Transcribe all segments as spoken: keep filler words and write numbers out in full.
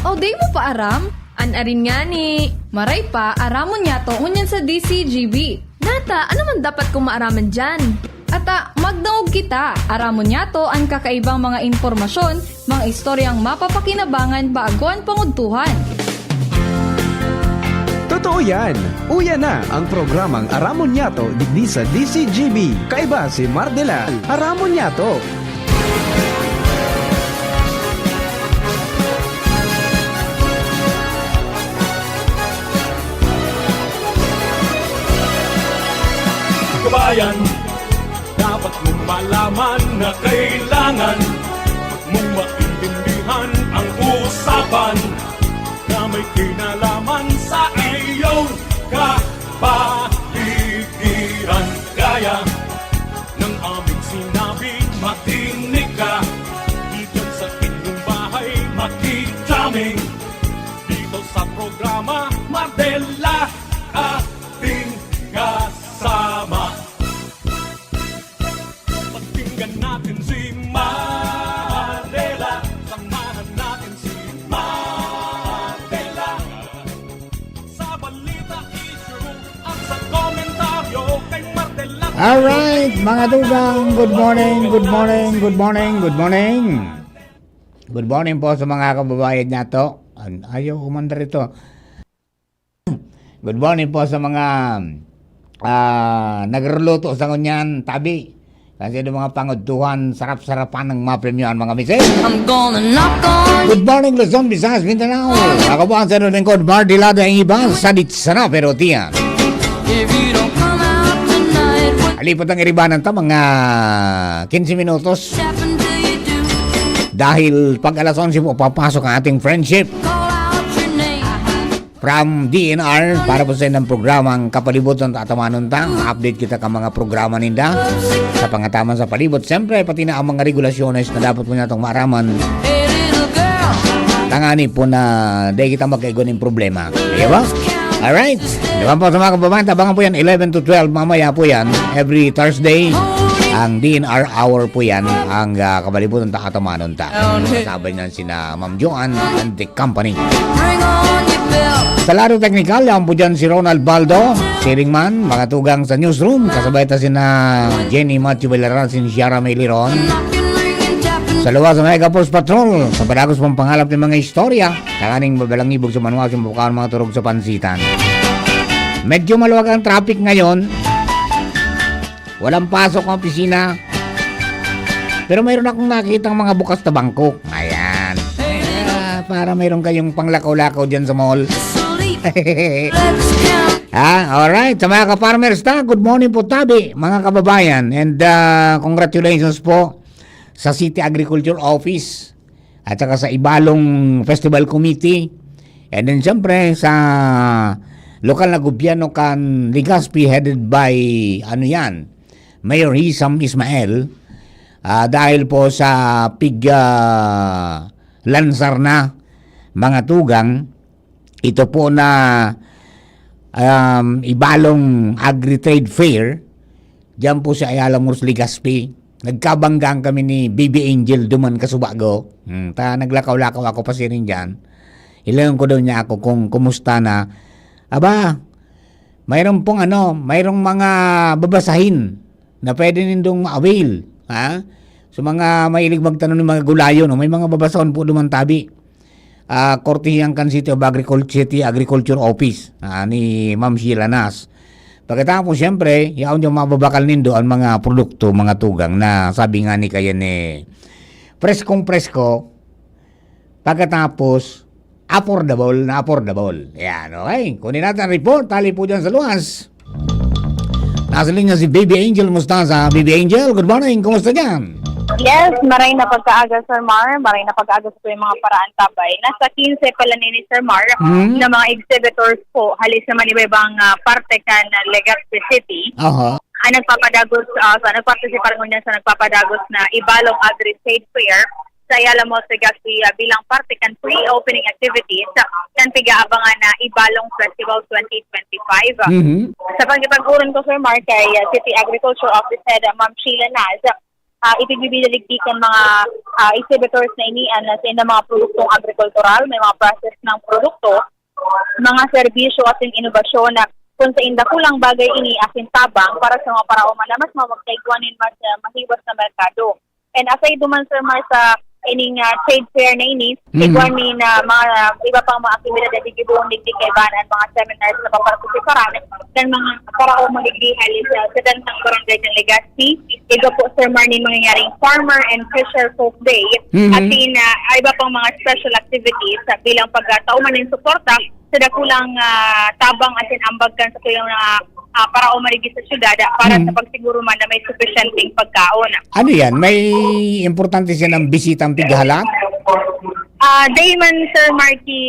O di mo pa aram? An arin ngani. Maray pa, aramon niyato ngunyan sa D C G B. Nata, ano man dapat kong maaraman diyan? Ata, magdangog kita. Aramon niyato an kakaibang mga impormasyon, mga istoryang mapapakinabangan bago an pangudtuhan. Totoo yan! Uya na ang programang Aramon Niyato digdi sa D C G B. Kaiba si Mar de la Aramon Niyato. Kabayan, dapat mong malaman na kailangan mong maintindihan ang usapan na may kinalaman sa iyong kapaligiran. Kaya ng aming sinabi, makinig ka. Diyan sa inyong bahay, makijamming. Dito sa programa, Mar de la, ating kasama. Pakinggan natin si Mar de la, samahan natin si Mar de la. Sa balita, issue, at sa komentaryo, kay Mar de la. Alright, mga tugang, good morning, good morning, good morning, good morning. Good morning po sa mga kababayan nato. An-, ayaw kumandar ito. Good morning po sa mga ah, nagruluto sa ngunyan, tabi. Kasi yung mga pangudtuhan, sarap-sarapan ng mga premyo ang mga misis. I'm gonna knock on Good morning, Luzon, Visayas, Mindanao. Ako po ang sarong lingkod, Mar de la, ang iba, sadit sana pero tiyan. If you don't come out tonight, what Alipot ang iribanan ta, mga quince minutos. happened to you do? Dahil pag alas onse po, papasok ang ating friendship Call out your name. from D N R para po sa inang programang Kapalibutan ta Atamanon ta. Update kita ka mga programa ninda sa pangataman sa palibot. Siyempre, pati na ang mga regulasyones na dapat po natong maaraman. Hey, little girl. Tangani po na dahil kita magkaigo ng problema. Di ba? Alright. Di ba po sa mga kababayan, tabangan po yan, eleven to twelve, mamaya po yan, every Thursday. Ang D N R hour po yan, ang ah, Kapalibutan ta Atamanon ta. Kasabay na sina Ma'am Joan and the company. Bring on your belt. Sa lado teknikal, yan po dyan si Ronald Baldo, siring man, mga tugang sa newsroom, kasabay ta sina Jenny Matthew Belarasin, Ciara May Liron. Knocking, ringing, tapping. Sa luwas sa Mega Force Patrol, sa padagos pang pangalap ng mga istorya, tanganing mabalangibog sa manuas yung bukaon mga turog sa pansitan. Medyo maluwag ang traffic ngayon. Walang pasok ang opisina. Pero mayroon akong nakikita mga bukas na bangko. Ayan. Ah, para mayroon kayong panglakaw-lakaw dyan sa mall. Sleep. Let's count. Ah, alright. Sa mga ka-farmers ta, good morning po, tabi, mga kababayan. And ah, congratulations po sa City Agriculture Office at saka sa Ibalong Festival Committee. And then, siyempre, sa lokal na gobyerno kan Legazpi, headed by, ano yan, Mayor Hisam Ismael, ah, dahil po sa pig ah, lansar na mga tugang, ito po na um, Ibalong Agri-Trade Fair, diyan po sa Ayala Malls, Legazpi. Nagkabanggaan kami ni Baby Angel duman kasubago. Hmm, ta naglakaw-lakaw ako pasiring diyan. Ilayon ko daw niya ako kung kumusta na. Aba, mayroon pong ano, mayroong mga babasahin na pwede nindong ma-avail, ha? So mga mahilig magtanom ng mga gulayon, no? May mga babasahon po duman tabi. Ah, kortehiyang kan City of Agriculture, City Agriculture Office, ah, ni Ma'am Sheila Nas. Pagkatapos, siyempre, yaon yung mababakal nindo ang mga produkto, mga tugang na sabi nga ni kaya ni preskong presko, pagkatapos, affordable na affordable. Yan, okay. Kunin natin ang report. Tali po dyan sa luwas. Nasa linya si Baby Angel Mostaza. Baby Angel, good morning. Kumusta dyan? Yes, maray na pagkaaga, Sir Mar. Maray na pagkaaga sa yung mga paraan tabay. Nasa quince pala ni Sir Mar Hmm? na mga exhibitors po, halis naman iba-ibang ah, parte kan Legazpi City. Aha. Ang nagpapadagos, uh, sa nagpartisipar ngunyan sa nagpapadagos na Ibalong Agri Trade Fair sa Ayala Malls Legazpi ah, bilang parte kan pre-opening activities sa kan pig-aabangan na Ibalong Festival twenty twenty-five. Mhm. Sa pagkipag-uron ko, Sir Mark, kay ah, City Agriculture Office Head ah, Ma'am Sheila Naz, ah, ipigbibida digdi kan mga, ah, exhibitors na ini an, ah, sa indang mga produktong agrikultural, may mga process ng produkto, mga serbisyo asin inobasyon na kun saen dakulang bagay ini asin tabang para sa mga paraoma na mas mamagkaigwa nin mas, ah, mahiwas na merkado. And aside duman, Sir Mar, sa ining, ah, trade fair na ini, Mhm. igwa nin, ah, mga iba pang mga aktibidad na gigibohon digdi kaibahan an mga seminars na papartisiparan kan mga paraoma digdi hali sa sedentang barangay kan Legazpi. Igwa po, Sir Mar, nin mangyayaring Farmer and Fisher Folk Day. Mhm. Asin, ah, iba pang mga special activities sa bilang pagtao man nin suporta sa dakulang, ah, tabang asin ambag kan satuyang mga, ah, paraoma digdi sa syudad, ah, para Hmm. sa pagsiguro man na may supisyenteng pagkaon. Ano yan? May importante siya ng bisitang pighahalat? Ah, dai man, Sir Marky,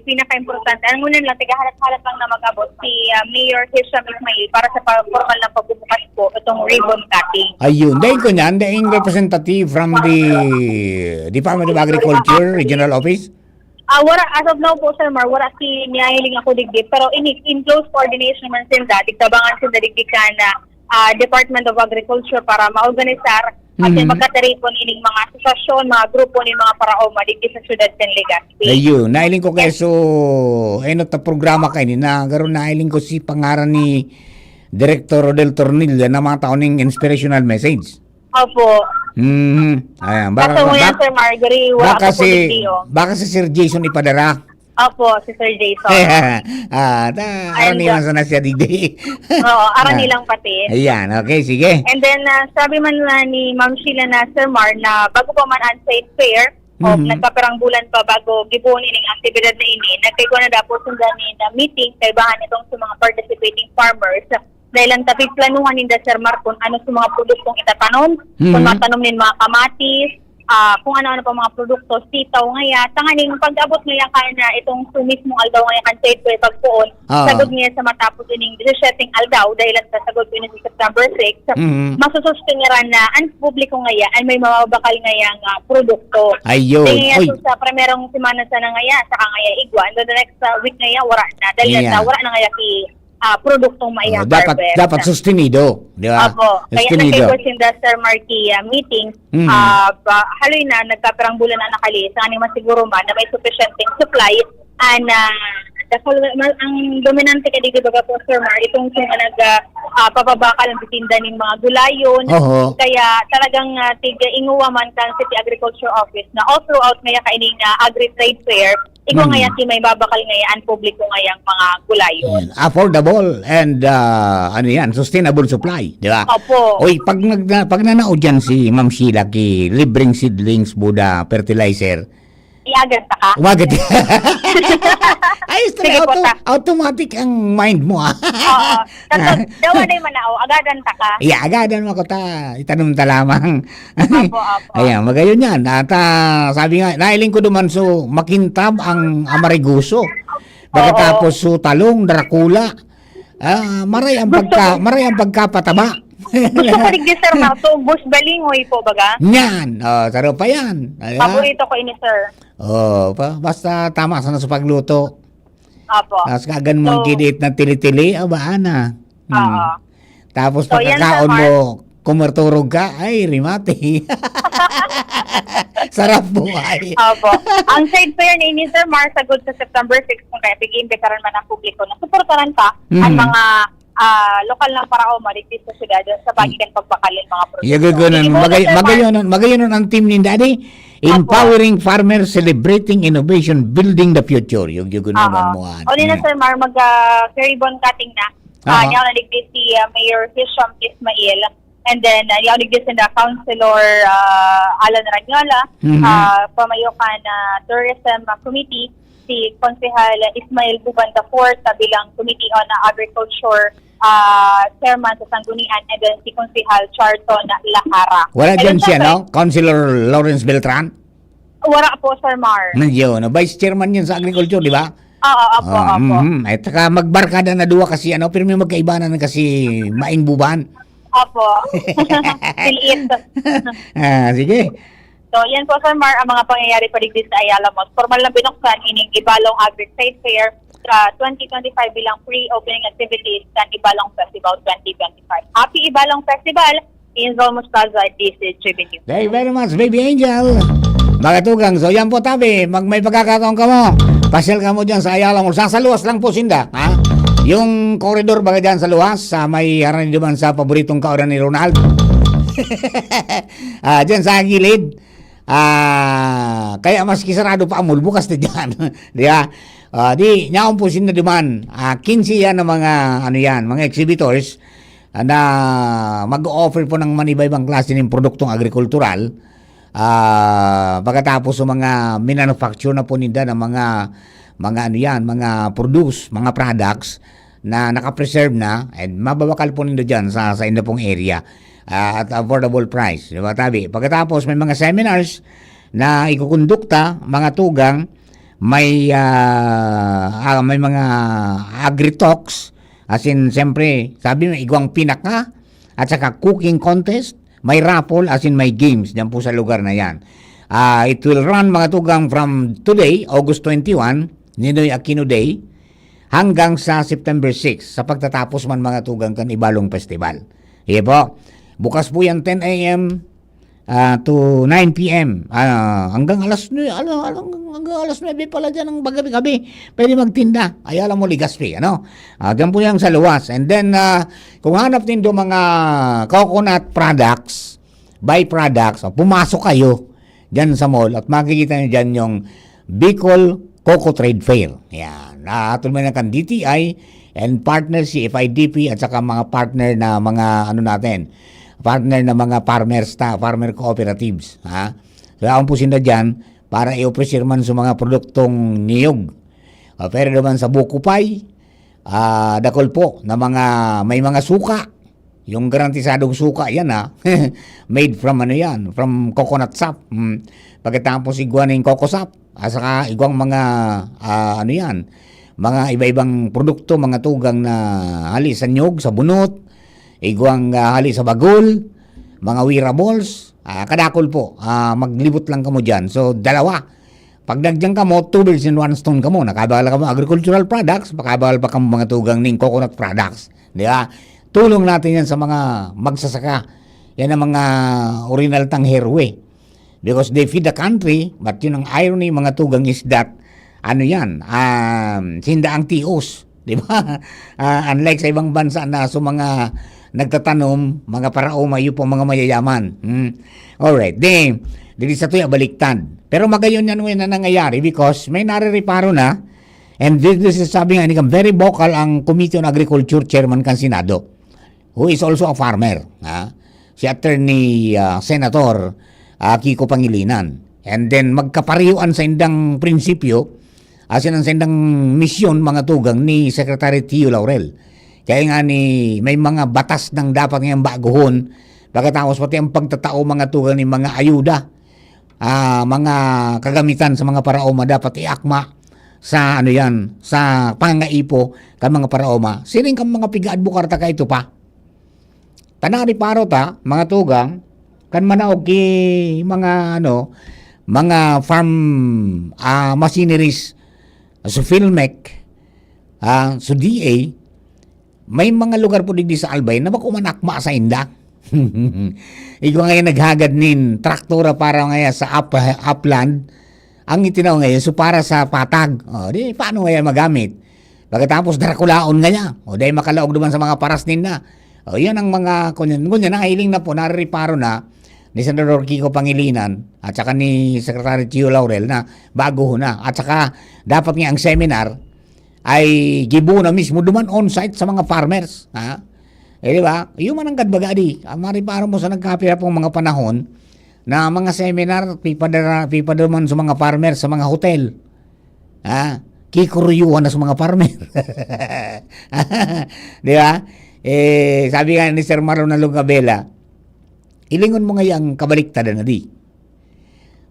pinaka-importante. Ang una lang, tigahalat-halat lang na mag-abot si, ah, Mayor Hisham Ismail para sa pa-, formal na pagbubukas po itong ribbon cutting. Ayun. Dahil ko niyan, dahil representative from the Department of Agriculture Regional Office? Ah, wala, as of now po, Sir Mar, wala si, niyahiling ako digdi. Pero in, in close coordination man sinda, tigtabangan sinda digdi kan, ah, Department of Agriculture para maorganisar at Mhm. magkataripon ining mga asosasyon, mga grupo ni mga paraoma digdi sa syudad kan Legazpi. Ayun, nailing ko kay Yes. so, enot na programa kaini na garo nailing ko si pangaran ni Director Rodel Tornilla na mga tao ning inspirational message. Opo. Mhm. Ayan, baka, Kaso ngunyan, bak-, Sir Marjorie, wala baka ako po si, digdi, oh. baka si Sir Jason ipadara. Opo, si Sir Jason. Ah, ta, And, araniwan uh, sana siya digdi. Oo, arani Ah. lang pati. Ayan, okay, sige. And then, ah, sabi man na ni Ma'am Sheila na, Sir Mar, na bago pa man ang trade fair, o Mhm. nagkapirang bulan pa bago gibohon ining aktibidad na ini, nagkaigwa na dapat sinda nin, ah, meeting kaibahan itong sa mga participating farmers. Dahil ang tapig planuhan ninda, Sir Mar, kung ano sa mga produktong itatanom, kung Mhm. matanom nin mga kamatis, ah, kung ano-ano pa mga produkto, sitaw ngaya, tanganing pag-abot ngaya kan, ah, itong su mismong aldaw ngaya kan trade fair pagpoon, Oo. sagkod ngaya sa matapos ining disisyete aldaw, dahil ang sasagod po ini sa September six, Mhm. masusustengaran na ang publiko ngaya ay may mababakal ngaya nga produkto. Ayun. Kaya ngaya Uy. so, sa primerong semana sana ngaya, saka ngaya igwa, and then the next, ah, week ngaya, wala na. Dahil Yeah. sa wala na ngaya ki, ah, produktong Oh, dapat, maiha-harvest. dapat sustenido, di ba? Opo. Kaya Sustenido. nagkaiba sinda, Sir Marky, ah, meeting, Mhm. ah, ba, haloy na, nagkapirang bulan na nakali, sa aning masiguro man na may supisyenteng supply, and, ah, dakul, ma-, ang dominante ka digdi, baga po, Sir Mar, itong mga nag, ah, ah, pababakal ang titinda ning mga gulayon. Oho. Kaya talagang, ah, tig-inguwa man kan City Agriculture Office na all throughout ngaya kaining, ah, Agri-Trade Fair, igwa Mhm. ngaya ti may babakal ngaya ang publiko ngayang mga gulayon. Yan. Affordable and, ah, ano yan, sustainable supply, di ba? Opo. Oy, pag nag-, pag nanao dyan si Ma'am Sheila ki libreng seedlings, buda, fertilizer, Iagad ta ka? Umaga di. Ayos na, Sige po, auto-, ta. automatic ang mind mo, ah. Oo. Kaso, dawa na yung manao, agadan ta ka. Iya, agadan mo ako ta. Itanom ta lamang. Opo, opo. Ayan, magayon yan. At, ah, sabi nga, nailing ko duman, so, makintab ang amariguso. Pagkatapos, Oo. so, talong, Dracula. Ah, maray ang Gusto pagka-, ko. maray ang pagkapataba. Gusto ko digdi, Sir Mar, so, ubos balingoy po, baga? Yan. Oh, saro pa yan. Ayan. Paborito ko ini, sir. Oh, pa, basta tama sana sa pagluto. Opo. Tapos kagan mo ang So, kidit na tili-tili, aba, ana. Hmm. Oo. Tapos So, yan, pagkakaon Sir Mar. mo, kumarturog ka, ay, rimate. Sarap buhay. Opo. Ang side fair na ini, Sir Mar, sagod sa September six, kung kaya pag-iimbitaran man ang publiko na suportaran pa ang Mhm. mga ah, lokal na paraoma digdi sa syudad sa Hmm. pagiging pagbakalin mga produkto. Iya, gagawin Sige, muna, magay-, Sir Mar. magayon, magayon ang team ninda, di? Opo. Empowering farmers, celebrating innovation, building the future. Yung, yung gagawin Oo. mo, ah. O, di na, Hmm. Sir Mar, mag, ah, ribbon cutting na. Ah, Aha. niya na digdi si, ah, Mayor Hisham Ismail. And then, ah, niya digdi si Councilor, ah, Alan Ranyola, Mhm. ah, pamayo kan, ah, Tourism, ah, Committee. si Konsehal Ismael Buban the fourth, ah, bilang Committee on Agriculture, ah, Chairman sa Sanggunian, and then si Konsehal Charlton Lahara. Wala And dyan then, siya, siyempre, no? Councilor Lawrence Beltran? Wala po, Sir Mar. Yun, no? Vice Chairman yun sa Agriculture, di ba? Oo, opo, Ah, opo. mhm. Ay, taka magbarkada na duwa kasi, ano, pero may magkaibanan kasi maing buban. Opo. Siliit. Ah, sige. So, yan po, Sir Mar, ang mga pangyayari pa digdi sa Ayala Mall. Formal na binuksan ining Ibalong Agri Trade Fair sa twenty twenty-five bilang pre-opening activities kan Ibalong Festival twenty twenty-five. Happy Ibalong Festival! Angel Mostaza at D C H Revenue. Thank you very much, Baby Angel. Mga tugang, so yan po tabi, mag may pagkakataon ka mo. Pasyal ka mo dyan sa Ayala mo. Sa Saluas lang po sinda, ha? Yung corridor baga dyan sa Luas, sa may harani duman sa paboritong kauran ni Ronald. Ah, dyan sa gilid. Ah, kaya maski sarado pa ang mall, bukas na dyan. Di ba? Ah, di, nyaon po sinda duman. Ah, quince yan ng mga, ano yan, mga exhibitors na mag-offer po ng manibaybang klase ng produktong agrikultural. Ah, pagkatapos sa mga minanufacture na po ninda ng mga, mga ano yan, mga produce, mga products na nakapreserve na, and mababakal po nindo dyan sa, sa inyo pong area, ah, at affordable price, di ba, tabi? Pagkatapos, may mga seminars na ikukundukta, mga tugang, may, ah, ah, may mga agri-talks, as in, siyempre, sabi mo, igwang pinaka, at saka cooking contest, may raffle, as in, may games, dyan po sa lugar na yan. Ah, it will run, mga tugang, from today, August twenty-one, Ninoy Aquino Day, hanggang sa September six, sa pagtatapos man, mga tugang, kan Ibalong Festival. Iya po, bukas po yan ten a m, ah, to nine p m. Ah, hanggang alas nuebe, ala-, ala-, hanggang alas nuebe pala dyan ng gabi-gabi. Pwede magtinda. Ay, alam mo, Legazpi, ano? Ah, dyan po yan sa Luas. And then, ah, kung hanap nindo mga coconut products, byproducts, ah, pumasok kayo dyan sa mall at makikita nyo dyan yung Bicol Coco Trade Fair. Yan. Nahatol man yan kan D T I and partner si F I D P at saka mga partner na mga, ano natin, partner na mga farmers ta, farmer cooperatives. Ha? So, yaon po sinda dyan para i-offer man sa mga produktong niyog. Ah, pero naman sa buko pie, ah, dakul po na mga, may mga suka. Yung garantisadong suka yan, ha. Made from, ano yan, from coconut sap. Mm. Pagkatapos igwa ning coco sap, at saka igwang mga, ah, ano yan, mga iba-ibang produkto, mga tugang na hali sa nyog, sa bunot, igwang, ah, hali sa bagol, mga wearables, ah, kadakul po, ah, maglibot lang kamo dyan. So, dalawa. Pag nagyan kamo, two birds in one stone kamo. Nakabakal kamo agricultural products, makabakal pa kamo mga tugang ning coconut products. Di ba? Tulong natin yan sa mga magsasaka. Yan ang mga original tang herwe. Because they feed the country, but yun ang irony, mga tugang, is that, ano yan, um, sinda ang tios. Di ba? Ah, unlike sa ibang bansa na so mga nagtatanom, mga paraoma, yun po mga mayayaman. Hmm. Alright. Di, dili sa tuya, baliktad. Pero magayon yan, yan na nangyayari because may narireparo na, and this, this is sabi nga, ni very vocal ang Committee on Agriculture Chairman kan Senado, who is also a farmer. Ha? Si Attorney, ah, Senator, ah, Kiko Pangilinan. And then, magkapareho an saindang prinsipyo, asin an saindang misyon, mga tugang, ni Secretary Tio Laurel. Kaya nga ni, may mga batas nang dapat ngayang baguhon, pagkatapos pati ang pagtatao, mga tugang, ni mga ayuda, ah, mga kagamitan sa mga paraoma dapat iakma sa, ano yan, sa pangangaipo kan mga paraoma. Siring kan mga piga-adbokar ta kaito pa. Ta nareparo ta, mga tugang, kan manaog ki mga, ano, mga farm, ah, machineries, so Filmec, ah, so D A, may mga lugar po digdi sa Albay na bako man akma sa inda. Igwa ngayon naghagad nin traktora para ngaya sa up-, upland. Ang itinaw ngayon, so para sa patag. O, di, paano ngaya magamit? Pagkatapos, darakulaon ngaya. O, dahil makalaog naman sa mga paras ninda. O, yan ang mga, kunyan, kunyan, nahiling na po, narireparo na ni Senador Kiko Pangilinan at saka ni Secretary Tio Laurel na bago na. At saka, dapat nga ang seminar, ay gibo na mismo duman on-site sa mga farmers, ha? Eh, di ba? Yung man ang kadbaga di. Ang mariparo mo sa nagkapira pong mga panahon na mga seminar, pipadara, pipaduman sa mga farmers, sa mga hotel. Ha? Kikuruyuhan na sa mga farmer. Di ba? Eh, sabi nga ni Sir Marlon na Lugabela, ilingon mo nga yung kabaliktad na di.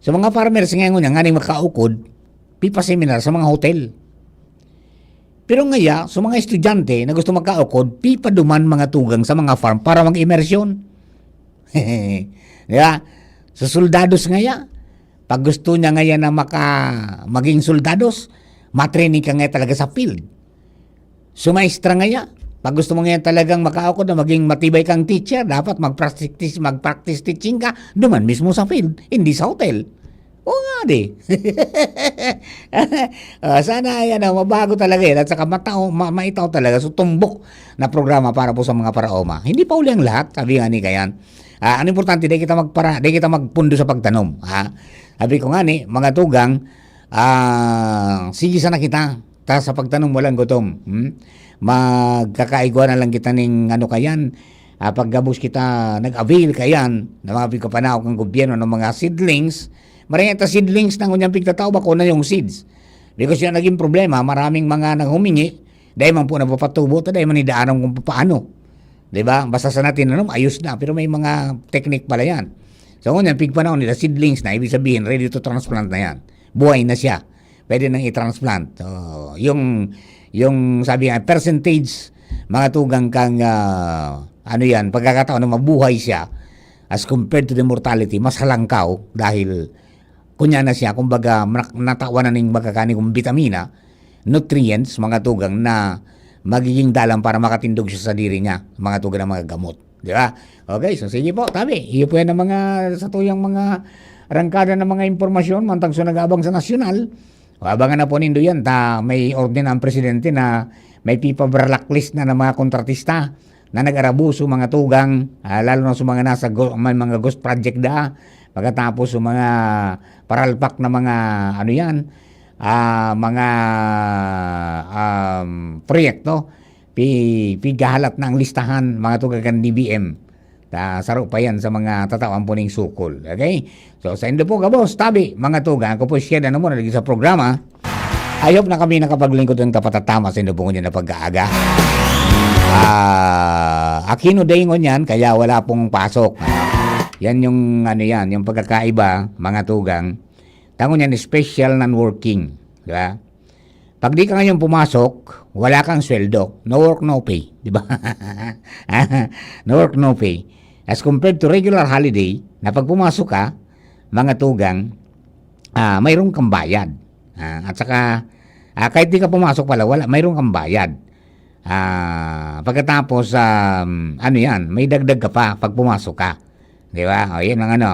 Sa mga farmers ngayon nga, nganing makaukod, pipaseminar sa mga hotel. Pero ngaya, sa mga estudyante na gusto magkaukod, pipaduman mga tugang sa mga farm para mag-immersion. Di ba? Sa soldados ngaya, pag gusto niya ngaya na maka, maging soldados, matraining ka ngaya talaga sa field. Sa maestra ngaya, Pag gusto mo ngayon talagang makaukod na maging matibay kang teacher, dapat mag-practice, mag-practice teaching ka duman mismo sa field, hindi sa hotel. Oo nga, di. Ah, sana ay ano, mabago talaga yan. At saka matao, ma- maitaw talaga. So, tumbok na programa para po sa mga paraoma. Hindi pa uli ang lahat, sabi nga ni Kayan. Ah, ang importante, di kita magpara, di kita magpundo sa pagtanom. Ha? Sabi ko nga ni, mga tugang, ah, sige sana kita. Ta sa pagtanom, walang gutom. Hmm? Magkakaigwa na lang kita ning ano kayan. Ah, pagkabos kita nag-avail kayan ng mga pigkapanaw kan gobyerno ng mga seedlings. Marhay ta seedlings na ngunyan pigtatao, bako na yung seeds. Because yan naging problema, maraming mga naghumingi, dahil man po napapatubo, ta dahil man idaanan kung paano. Di ba? Basta sa natin, ano, ayos na. Pero may mga technique pala yan. So, ngunyan, pigpanahon nila, seedlings na, ibig sabihin, ready to transplant na yan. Buhay na siya. Pwede nang i-transplant. So, yung, yung sabi nga, percentage, mga tugang kang, ah, ano yan, pagkakataon na mabuhay siya as compared to the mortality, mas halangkaw dahil kunya na siya, kumbaga, mrak- natawan na ning magkakani kong bitamina, nutrients, mga tugang na magiging dalan para makatindog siya sa diri niya, mga tugang na mga gamot. Di ba? Okay, so sige po, tabi. Iyo po yan ang mga, sa tuyang mga rangkada ng mga impormasyon, mantag sa nag-aabang sa nasyonal. O, abangan na po nindo yan. Ta, may orden ang presidente na may pipa-blacklist na ng mga kontratista na nag-arabuso, mga tugang, ah, lalo na sa mga nasa go- may mga ghost project da. Pagkatapos sa mga paralpak na mga, ano yan, ah, mga, um, proyekto, pi- pigahalat na ang listahan, mga tugang kan D B M. Ta, saro pa yan sa mga tatawan po ning sukol. Okay? So, sa indo po, gabos, tabi, mga tugang, ako po siya na naman, naging sa programa. I hope na kami nakapaglingkod ng tapat at tama sa indo po ngunyan na pag-aaga. Ah, Aquino Day ngunyan, kaya wala pong pasok. Yan yung, ano yan, yung pagkakaiba, mga tugang. Tango niyan, special non-working. Di ba? Pag di ka ngayon pumasok, wala kang sweldo. No work, no pay. Di ba? No work, no pay. As compared to regular holiday, na pag pumasok ka, mga tugang, ah, mayroon kang bayad. Ah, at saka, ah, kahit di ka pumasok pala, wala, mayroon kang bayad. Ah, pagkatapos, um, ano yan, may dagdag ka pa pag pumasok ka. Di ba? O, yan ang ano.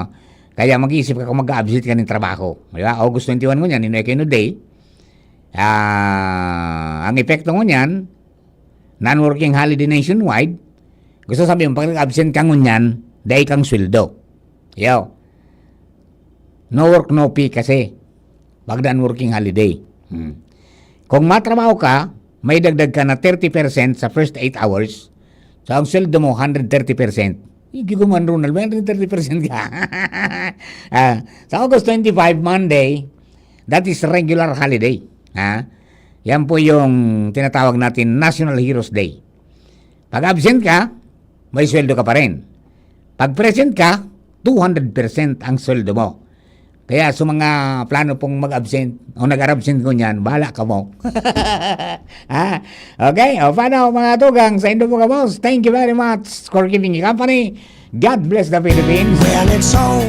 Kaya mag-iisip ka kung mag-absent ka ng trabaho. Di ba? August twenty-one ngunyan, Ninoy Aquino Day. Ah, ang epekto ngunyan, non-working holiday nationwide, gusto sabihin, pag nag-absent ka ngunyan, dai kang sweldo. Yo. No work, no pay kasi. Pag non-working holiday. Hmm. Kung matrabaho ka, may dagdag ka na thirty percent sa first eight hours. So, ang sweldo mo, hundred thirty percent. Hindi ko man, Ronald, may hundred thirty percent ka. Ah, sa August twenty-five, Monday, that is regular holiday. Ha? Yan po yung tinatawag natin National Heroes Day. Pag absent ka, may sweldo ka pa rin. Pag present ka, two hundred percent ang sweldo mo. Kaya sa mga plano pong mag-absent o nag-absent ko niyan, bahala ka mo. Ha? Okay? O, paano, mga tugang? Sa indo po ka, boss. Thank you very much for giving me company. God bless the Philippines.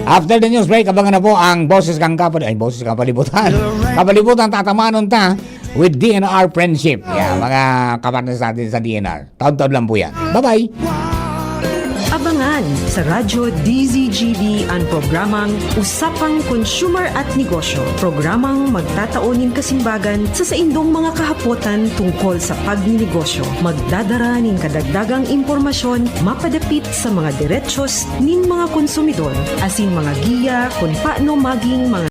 After the news break, abangan na po ang Boses kang Kapal-, ay, Boses kang Palibutan. Kapalibutan, tatamanon ta with D N R Friendship. Yeah, mga kapartners natin sa D N R. Taon-taon lang po yan. Bye-bye! Abangan sa Radyo D Z G B an programang Usapang Consumer at Negosyo. Programang magtatao nin kasimbagan sa saindong mga kahapotan tungkol sa pagninegosyo. Magdadara nin kadagdagang impormasyon mapadapit sa mga derechos nin mga konsumidor, asin mga giya kun paano maging mga